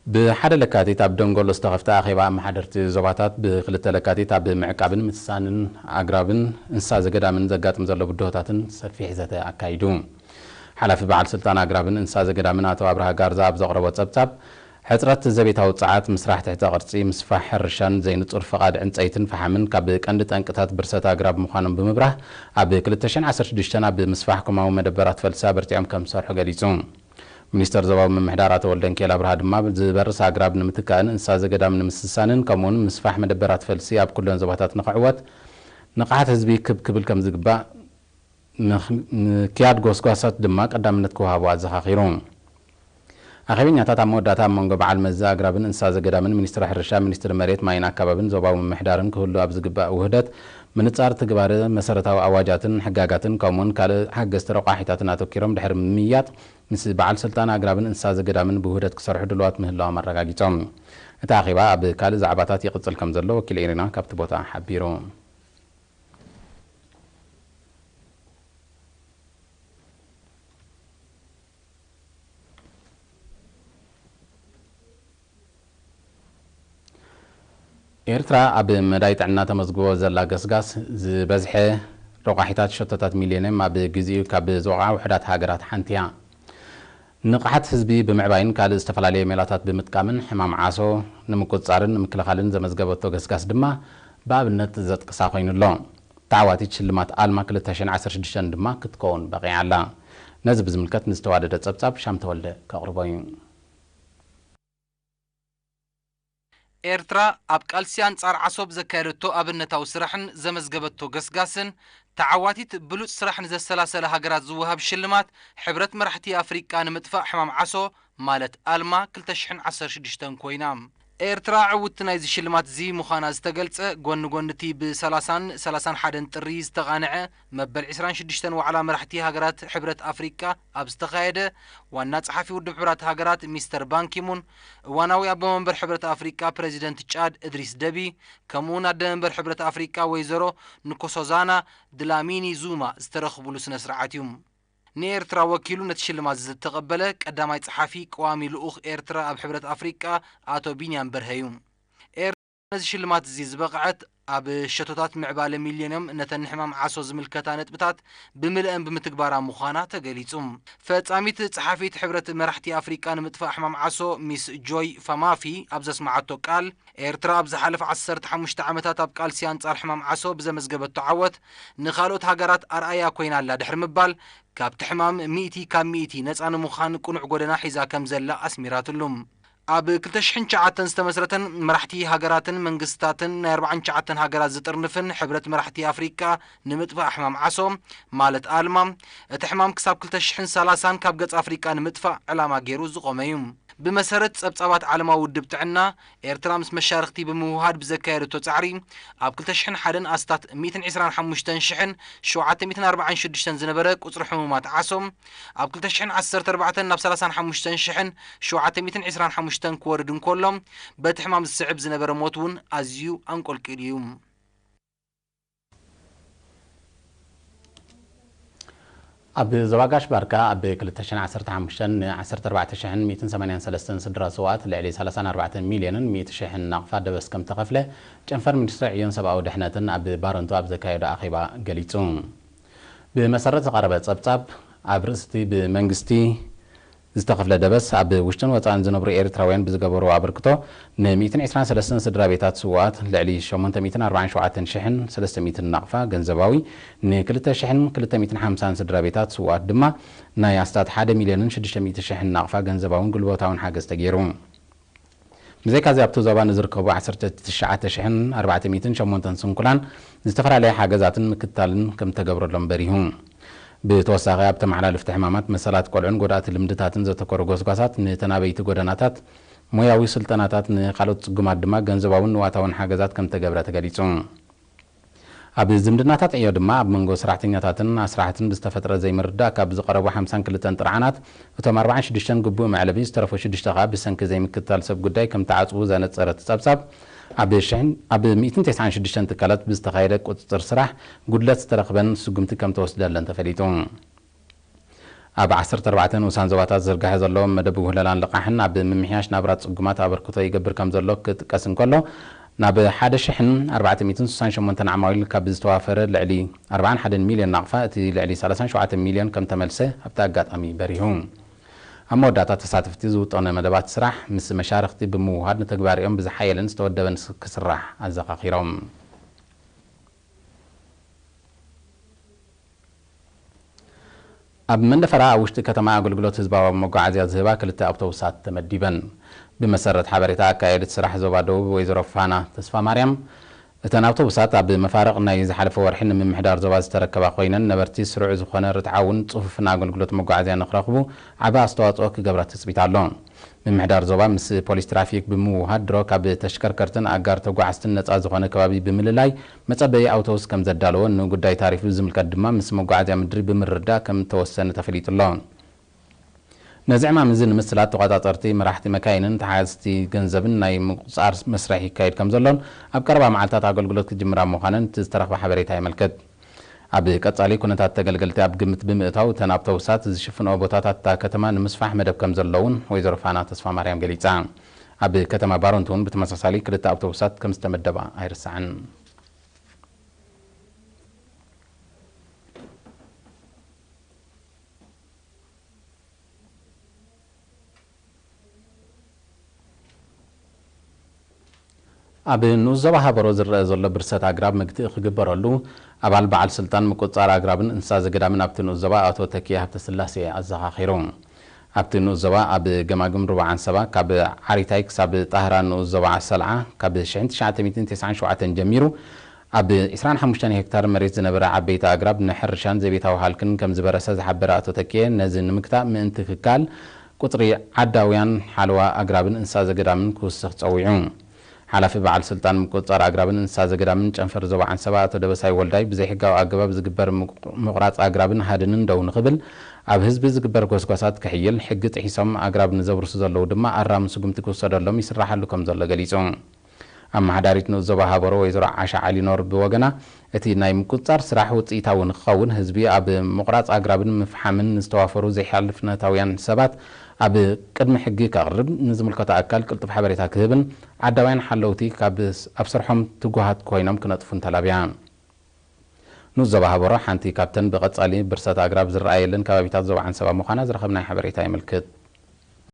ብሓደ ለካቲት ኣብ ደንጎሎ ዝተኸፍተ ኣኼባ ኣመሓደርቲ ዞባታት ብክልተ ለካቲት ኣብ ምዕቃብን ምትሳንን ኣግራብን እንስሳ ዘገዳምን ዘጋጥም ዘሎ ብድሆታትን ሰፊሕ ዘተ ኣካይዱ። ሓላፊ በዓል ስልጣን ኣግራብን እንስሳ ዘገዳምን ኣቶ ኣብርሃ ጋርዛ ኣብ ዘቕረቦ ጸብጻብ፣ ሕጽረት ዘቤታዊ ጸዓት፣ ምስራሕ ትሕተ ቅርጺ፣ ምስፋሕ ሕርሻን ዘይንጹር ፍቓድ ዕንጸይትን ፈሓምን ካብ ቀንዲ ጠንቅታት ብርሰት ኣግራብ ምዃኖም ብምብራህ፣ ኣብ ክልተ ሽሕን ዓሰርተ ሽዱሽተን ኣብ ምስፋሕ ኮማዊ መደበራት ፈልሲ ኣበርቲዖም ከም ዝሰርሑ ገሊጹ። ሚኒስተር ዞባዊ ምምሕዳር ኣቶ ወልደንኪኤል ኣብርሃ ድማ፣ ዝበርስ ኣግራብ ንምትካእን እንስሳ ዘገዳም ንምስሳንን ከምኡውን ምስፋሕ መደበራት ፈልሲ ኣብ ኩለን ዞባታት ንኽዕወት ንቕሓት ህዝቢ ክብ ክብል ከም ዝግባእ፣ ምኽ-፣ ምክያድ ጎስጓሳት ድማ ቀዳምነት ክወሃቦ ኣዘኻኺሩ። ኣኼበኛታት ኣብ መወዳእታ ኣብ መንጎ በዓል መዚ ኣግራብን እንስሳ ዘገዳምን ሚኒስትሪ ሕርሻ፣ ሚኒስትሪ መሬት፣ ማይን ኣካባብን ዞባዊ ምምሕዳርን ክህሉ ኣብ ዝግባእ ውህደት ምንጻር ትግባረ መሰረታዊ ኣዋጃትን ሕጋጋትን ከምኡውን ካልእ ሓገዝቲ ረቋሒታትን ኣተኪሮም ድሕሪ ምምይያጥ ምስ በዓል ስልጣን ኣግራብን እንስሳ ዘገዳምን ብውህደት ክሰርሑ ድልዋት ምህላዎም ኣረጋጊጾም። እቲ ኣኼባ ኣብ ካልእ ዛዕባታት ይቕጽል ከም ዘሎ ወኪል ኤሪና ካብቲ ቦታ ሓቢሩ። ኤርትራ ኣብ መዳይ ጥዕና ተመዝግቦ ዘላ ገስጋስ ዝበዝሐ ረቋሒታት ሸቶታት ሚሌንየም ኣብ ግዜኡ ካብ ዝወቕዓ ውሑዳት ሃገራት ሓንቲ እያ። ንቕሓት ህዝቢ ብምዕባይን ካልእ ዝተፈላለዩ ሜላታት ብምጥቃምን ሕማም ዓሶ ንምቁጽጻርን ንምክልኻልን ዘመዝገበቶ ገስጋስ ድማ ብኣብነት ዘጥቅሳ ኮይኑ ኣሎ። ተዓዋቲት ሽልማት ኣልማ ክልተ ሽሕን ዓሰርተ ሽዱሽተን ድማ ክትከውን በቒዓ ኣላ። ነዚ ብዝምልከት ንዝተዋደደ ጸብጻብ ሻም ተወልደ ከቕርቦ እዩ። ኤርትራ ኣብ ቃልሲ ኣንጻር ዓሶ ብዘካየደቶ ኣብነታዊ ስራሕን ዘመዝገበቶ ገስጋስን ተዓዋቲት ብሉጽ ስራሕ ንዘሰላሰላ ሃገራት ዝወሃብ ሽልማት ሕብረት መራሕቲ ኣፍሪቃ ንምጥፋእ ሕማም ዓሶ ማለት ኣልማ ክልተ ሽሕን ዓሰርተ ሽዱሽተን ኮይና። ኤርትራ ዕውትቲ ናይዚ ሽልማት እዚ ምዃና ዝተገልጸ፣ ጎኒ ጎኒ እቲ ብ ሰላሳን ሰላሳን ሓደን ጥሪ ዝተቓንዐ መበል ዕስራን ሽዱሽተን ዋዕላ መራሕቲ ሃገራት ሕብረት ኣፍሪቃ ኣብ ዝተኻየደ፣ ዋና ጸሓፊ ውድብ ሕቡራት ሃገራት ሚስተር ባንኪሙን፣ እዋናዊ ኣቦ መንበር ሕብረት ኣፍሪቃ ፕረዚደንት ጫድ እድሪስ ደቢ፣ ከምኡውን ኣደ መንበር ሕብረት ኣፍሪቃ ወይዘሮ ንኮሶዛና ድላሚኒ ዙማ ዝተረኽቡሉ ስነ ስርዓት እዩ። ንኤርትራ ወኪሉ ነቲ ሽልማት ዝተቐበለ ቀዳማይ ጸሓፊ ቀዋሚ ልኡኽ ኤርትራ ኣብ ሕብረት ኣፍሪቃ ኣቶ ቢንያም በርሀ እዩ። ኤርትራ ነዚ ሽልማት እዚ ዝበቕዐት ኣብ ሸቶታት ምዕባለ ሚሌንየም ነተን ንሕማም ዓሶ ዝምልከታ ነጥብታት ብምልአን ብምትግባራ ምዃና ተገሊጹ። ፈጻሚት ጸሓፊት ሕብረት መራሕቲ ኣፍሪቃ ንምጥፋእ ሕማም ዓሶ ሚስ ጆይ ፋማፊ ኣብ ዘስመዓቶ ቃል፣ ኤርትራ ኣብ ዝሓለፈ ዓሰርተ ሓሙሽተ ዓመታት ኣብ ቃልሲ ኣንጻር ሕማም ዓሶ ብዘመዝገበቶ ዓወት ንኻልኦት ሃገራት ኣርኣያ ኮይና ኣላ ድሕሪ ምባል፣ ካብቲ ሕማም ሚእቲ ካብ ሚእቲ ነጻ ንምዃን ቅኑዕ ጎደና ሒዛ ከም ዘላ ኣስሚራትሉ። ኣብ ክልተ ሽሕን ትሽዓተን ዝተመስረተን መራሕቲ ሃገራትን መንግስታትን ናይ ኣርባዓን ትሽዓተን ሃገራት ዝጥርንፍን ሕብረት መራሕቲ ኣፍሪቃ ንምጥፋእ ሕማም ዓሶ ማለት ኣልማ፣ እቲ ሕማም ክሳብ ክልተ ሽሕን ሰላሳን ካብ ገጽ ኣፍሪቃ ንምጥፋእ ዕላማ ገይሩ ዝቖመ እዩ። ብመሰረት ጸብጻባት ዓለማዊ ውድብ ጥዕና፣ ኤርትራ ምስ መሻርኽቲ ብምውህሃድ ብዘካየደቶ ጻዕሪ፣ ኣብ ክልተ ሽሕን ሓደን ኣስታት ሚእትን ዕስራን ሓሙሽተን ሽሕን ሸውዓተ ሚእትን ኣርባዓን ሽዱሽተን ዝነበረ ቁጽሪ ሕሙማት ዓሶ፣ ኣብ ክልተ ሽሕን ዓሰርተ ኣርባዕተን ናብ ሰላሳን ሓሙሽተን ሽሕን ሸውዓተ ሚእትን ዕስራን ሓሙሽተን ክወርድ እንከሎ፣ በቲ ሕማም ዝስዕብ ዝነበረ ሞት እውን ኣዝዩ ኣንቆልቂሉ እዩ። ኣብ ዞባ ጋሽ ባርካ ኣብ ክልተ ሽሕን ዓሰርተ ሓሙሽተን ን ዓሰርተ ኣርባዕተ ሽሕን ሚእትን ሰማንያን ሰለስተን ስድራ ስውኣት ልዕሊ ሰላሳን ኣርባዕተን ሚልዮንን ሚእቲ ሽሕን ናቕፋ ደበስ ከም ተኸፍለ ጨንፈር ሚኒስትሪ ዕዮን ሰብኣዊ ድሕነትን ኣብ ባረንቱ ኣብ ዘካየዶ ኣኼባ ገሊጹ። ብመሰረት ዝቐረበ ጸብጻብ፣ ኣብ ርእሲቲ ብመንግስቲ ዝተኸፍለ ደበስ ኣብ ውሽጥን ወጻእን ዝነብሩ ኤርትራውያን ብዝገበርዎ ኣበርክቶ ን ሚእትን ዕስራን ሰለስተን ስድራ ቤታት ስውኣት ልዕሊ ሸሞንተ ሚእትን ኣርባዓን ሸውዓተን ሽሕን ሰለስተ ሚእትን ናቕፋ ገንዘባዊ፣ ን ክልተ ሽሕን ክልተ ሚእትን ሓምሳን ስድራ ቤታት ስውኣት ድማ ናይ ኣስታት ሓደ ሚልዮንን ሽዱሽተ ሚእቲ ሽሕን ናቕፋ ገንዘባውን ጉልበታውን ሓገዝ ተገይሩ። ብዘይካዚ ኣብቲ ዞባ ንዝርከቡ ዓሰርተ ትሽዓተ ሽሕን ኣርባዕተ ሚእትን ሸሞንተን ስንኩላን ዝተፈላለየ ሓገዛትን ምክትታልን ከም ተገብረሎም በሪሁ። ብተወሳኺ ኣብ ተመሓላለፍቲ ሕማማት፣ መሰላት ቆልዑን ጎዳእቲ ልምድታትን ዘተኮሩ ጎስጓሳት ንተናበይቲ ጎደናታት፣ ሞያዊ ስልጠናታት፣ ንኻልኦት ጽጉማት ድማ ገንዘባውን ንዋታውን ሓገዛት ከም ተገብረ ተገሊጹ። ኣብ ዝምድናታት ዕዮ ድማ ኣብ መንጎ ሰራሕተኛታትን ኣስራሕትን ብዝተፈጥረ ዘይምርዳእ ካብ ዝቐረቡ ሓምሳን ክልተን ጥርዓናት እቶም ኣርባዓን ሽዱሽተን ግቡእ መዕለቢ ዝተረፉ ሽዱሽተ ከኣ ብሰንኪ ዘይምክትታል ሰብ ጉዳይ ከም ተዓጽዉ ዘነጸረ እቲ ጸብጻብ ኣብ ሽሕን ኣብ ሚእትን ተስዓን ሽዱሽተን ትካላት ብዝተኻየደ ቁጽጽር ስራሕ ጉድለት ዝተረኽበን ስጉምቲ ከም ተወስደለን ተፈሊጡ። ኣብ ዓሰርተ ኣርባዕተ ንኡሳን ዞባታት ዝርጋሐ ዘሎ መደብ ውህለላን ልቓሕን ኣብ ምምሕያሽ ናብራ ጽጉማት ኣበርክቶ ይገብር ከም ዘሎ ክጥቀስ እንከሎ፣ ናብ ሓደ ሽሕን ኣርባዕተ ሚእትን ስሳን ሸሞንተን ዓማዊል ካብ ዝተዋፈረ ልዕሊ ኣርባዓን ሓደን ሚልዮን ናቕፋ፣ እቲ ልዕሊ ሰላሳን ሸውዓተን ሚልዮን ከም ተመልሰ ኣብቲ ኣጋጣሚ በሪሁ። ኣብ መወዳእታ፣ ተሳተፍቲ ዝውጠነ መደባት ስራሕ ምስ መሻርኽቲ ብምውሃድ፣ ንተግባሪኦም ብዝሓየለን ዝተወደበን ክስራሕ ኣዘኻኺሮም። ኣብ መንደፈራ ኣብ ውሽጢ ከተማ ኣገልግሎት ህዝባዊ መጓዓዝያ ዝህባ ክልተ ኣውቶቡሳት ተመዲበን። ብመሰረት ሓበሬታ ኣካየዲት ስራሕ ዞባ ደቡብ ወይዘሮ ፋና ተስፋ ማርያም፣ እተን ኣውቶቡሳት ኣብ መፋርቕ ናይ ዝሓለፈ ወርሒ ንምምሕዳር ዞባ ዝተረከባ ኮይነን፣ ነበርቲ ስሩዕ ዝኾነ ርትዓውን ጽፉፍን ኣገልግሎት መጓዓዝያ ንክረኽቡ ዓቢ ኣስተዋጽኦ ክገብራ ትጽቢት ኣሎ። ምምሕዳር ዞባ ምስ ፖሊስ ትራፊክ ብምውሃድ ድሮ ካብ ተሽከርከርትን ኣጋር ተጓዓዝትን ነጻ ዝኾነ ከባቢ ብምልላይ መጸበዪ ኣውቶቡስ ከም ዘዳለወ፣ ንጉዳይ ታሪፍ ዝምልከት ድማ ምስ መጓዓዝያ ምድሪ ብምርዳእ ከም ተወሰነ ተፈሊጡ ኣሎ። ነዚ ዕማም እዚ ንምስላት ተቖጻጸርቲ፣ መራሕቲ መካይንን ተሓዝቲ ገንዘብን ናይ ምቁጽጻር መስርሕ ይካየድ ከም ዘሎን ኣብ ቀረባ መዓልታት ኣገልግሎት ክጅምራ ምዃነን እቲ ዝተረኽበ ሓበሬታ የመልክት። ኣብ ቀጻሊ፣ ኩነታት ተገልገልቲ ኣብ ግምት ብምእታው፣ እተን ኣውቶቡሳት ዝሽፍንኦ ቦታታት እታ ከተማ ንምስፋሕ መደብ ከም ዘሎ እውን ወይዘሮ ፋና ተስፋ ማርያም ገሊጻ። ኣብ ከተማ ባረንቱ እውን ብተመሳሳሊ ክልተ ኣውቶቡሳት ከም ዝተመደባ ኣይርሳዕን። ኣብ ንኡስ ዞባ ሃበሮ ዝረአ ዘሎ ብርሰት ኣግራብ መግትኢ ክግበረሉ፣ ኣባል በዓል ስልጣን ምቁጽጻር ኣግራብን እንስሳ ዘገዳምን ኣብቲ ንኡስ ዞባ ኣቶ ተኪ ሃብተስላሴ ኣዘኻኺሩ። ኣብቲ ንኡስ ዞባ ኣብ ገማግም ሩባ ዓንሰባ፣ ካብ ዓሪታይ ክሳብ ጣህራ ንኡስ ዞባ ሰልዓ፣ ካብ ሽሕን ትሽዓተ ሚእትን ተስዓን ሸውዓተን ጀሚሩ ኣብ ዕስራን ሓሙሽተን ሄክታር መሬት ዝነበረ ዓበይቲ ኣግራብ ንሕርሻን ዘቤታዊ ሃልክን ከም ዝበረሰ ዝሓበረ ኣቶ ተኪኤ፣ ነዚ ንምግታእ ምእንቲ ክካል፣ ቁጽሪ ዓዳውያን ሓለዋ ኣግራብን እንስሳ ዘገዳምን ክውስኽ ጸዊዑ። ሓላፊ በዓል ስልጣን ምቁጽጻር ኣግራብን እንስሳ ዘገዳምን ጨንፈር ዞባ ዓንሰባ ኣቶ ደበሳይ ወልዳይ፣ ብዘይሕጋዊ ኣገባብ ዝግበር ምቁ-፣ ምቑራጽ ኣግራብን ሃድንን ደው ንኽብል፣ ኣብ ህዝቢ ዝግበር ጎስጓሳት ክሕይል፣ ሕጊ ጥሒሶም ኣግራብ ንዘብርሱ ዘለዉ ድማ ኣራሚ ስጉምቲ ክውሰደሎም ይስራሓሉ ከም ዘሎ ገሊጹ። ኣመሓዳሪት ንኡስ ዞባ ሃበሮ ወይዘሮ ዓሻ ዓሊኖር ብወገና፣ እቲ ናይ ምቁጽጻር ስራሕ ውጽኢታዊ ንክኸውን፣ ህዝቢ ኣብ ምቑራጽ ኣግራብን ምፍሓምን ንዝተዋፈሩ ዘይሓላፍነታውያን ሰባት ኣብ ቅድሚ ሕጊ ከቕርብ፣ ንዝምልከቶ ኣካል ቅልጡፍ ሓበሬታ ክህብን ዓዳውያን ሓለውቲ ካብ ስ-፣ ኣብ ስርሖም ትጉሃት ኮይኖም ክነጥፉን ተላብያ። ንኡስ ዞባ ሃበሮ ሓንቲ ካብተን ብቐጻሊ ብርሰት ኣግራብ ዝረኣየለን ከባቢታት ዞባ ዓንሰባ ምዃና ዝረኸብናዮ ሓበሬታ የመልክት።